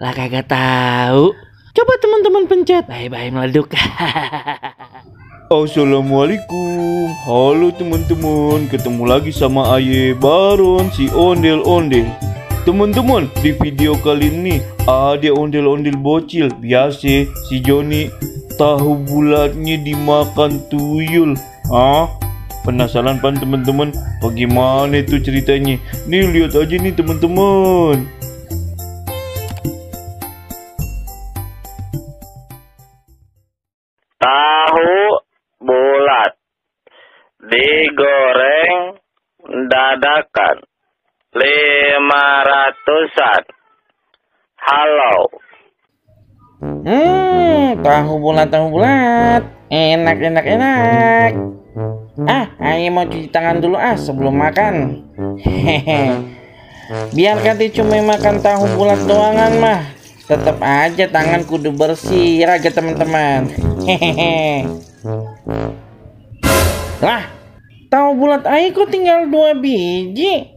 Lah kagak tahu. Coba teman-teman pencet. Bye-bye meleduk. Assalamualaikum. Halo teman-teman, ketemu lagi sama Aye Baron si ondel-ondel. Teman-teman, di video kali ini ada ondel-ondel bocil. Biasa si Joni tahu bulatnya dimakan tuyul. Penasaran pan teman-teman? Bagaimana itu ceritanya? Nih lihat aja nih teman-teman. Tahu bulat digoreng dadakan 500-an. Halo. Tahu bulat. Enak. Ayo mau cuci tangan dulu sebelum makan. Biar kati cuma makan tahu bulat doangan mah, tetap aja tangan kudu bersih raga teman-teman. Lah, tahu bulat ayo kok tinggal 2 biji.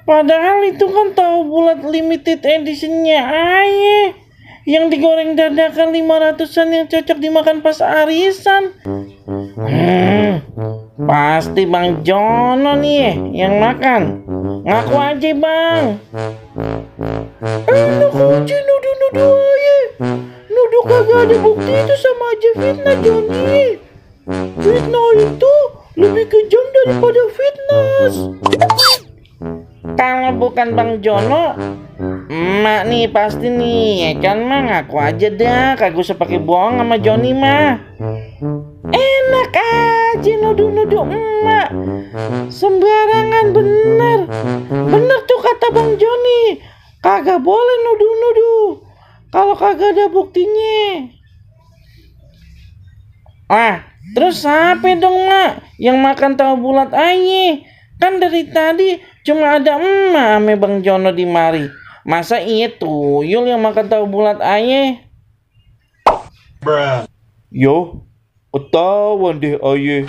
Padahal itu kan tahu bulat limited editionnya aye, yang digoreng dadakan 500-an yang cocok dimakan pas arisan. Pasti Bang Jono nih yang makan. Ngaku aja Bang. Enak aja nuduh aja. Nuduh kagak ada bukti itu sama aja fitnah Joni. Fitnah itu lebih kejam daripada fitness. Kalau bukan Bang Jono, emak nih pasti nih ya kan mah, ngaku aja dah, kagak usah pakai bohong sama Joni mah. Enak aja nuduh emak, sembarangan. Bener tuh kata Bang Joni, kagak boleh nuduh kalau kagak ada buktinya. Terus siapa dong mak yang makan tahu bulat aye? Kan dari tadi cuma ada emak ame Bang Jono di mari. Masa iya tuyul yang makan tahu bulat aye? Yo, ketahuan deh Aye.